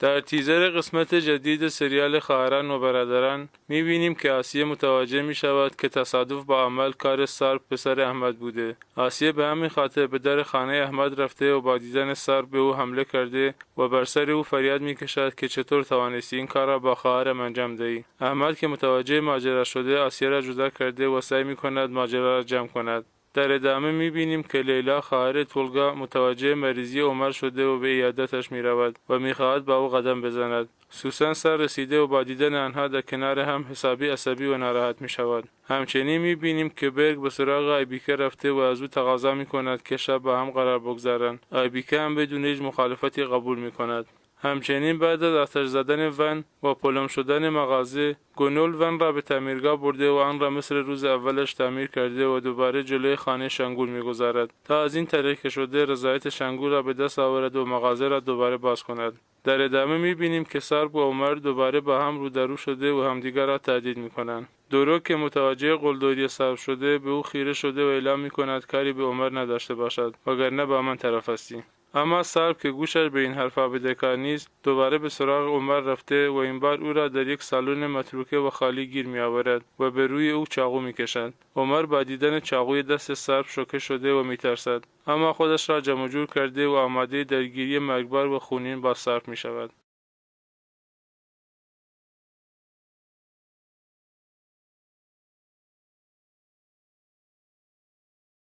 در تیزر قسمت جدید سریال خواهران و برادران میبینیم که آسیه متوجه میشود که تصادف با عمل کار سرب پسر احمد بوده. آسیه به همین خاطر به در خانه احمد رفته و با دیدن سرب به او حمله کرده و بر سر او فریاد میکشد که چطور توانستی این کار را با خواهرم انجام دهی. احمد که متوجه ماجرا شده آسیه را جدا کرده و سعی میکند ماجرا را جمع کند. در ادامه میبینیم که لیلا خواهر تولگا متوجه مریضی عمر شده و به عیادتش میرود و میخواهد با او قدم بزند. سوسن سر رسیده و با دیدن آنها در کنار هم حسابی عصبی و ناراحت میشود. همچنین میبینیم که برگ به سراغ آیبیکه رفته و از او تقاضا میکند که شب با هم قرار بگذارند. آیبیکه هم بدون هیچ مخالفتی قبول میکند. همچنین بعد از آتش زدن ون و پلم شدن مغازه، گونول ون را به تعمیرگاه برده و آن را مثل روز اولش تعمیر کرده و دوباره جلوی خانه شنگول میگذارد تا از این طریق که شده رضایت شنگول را به دست آورد و مغازه را دوباره باز کند. در ادامه میبینیم که سرب و عمر دوباره با هم رو در رو شده و همدیگر را تهدید میکنند. دورو که متوجه قلدری سرب شده به او خیره شده و اعلام میکند کاری به عمر نداشته باشد وگرنه با من طرف هستی. اما سرب که گوشش به این حرفا بدهکار نیست دوباره به سراغ عمر رفته و این بار او را در یک سالن متروکه و خالی گیر می آورد و به روی او چاقو می کشد. عمر با دیدن چاقوی دست سرب شوکه شده و می ترسد، اما خودش را جمع جور کرده و آماده درگیری مرگبار و خونین با سرب می شود.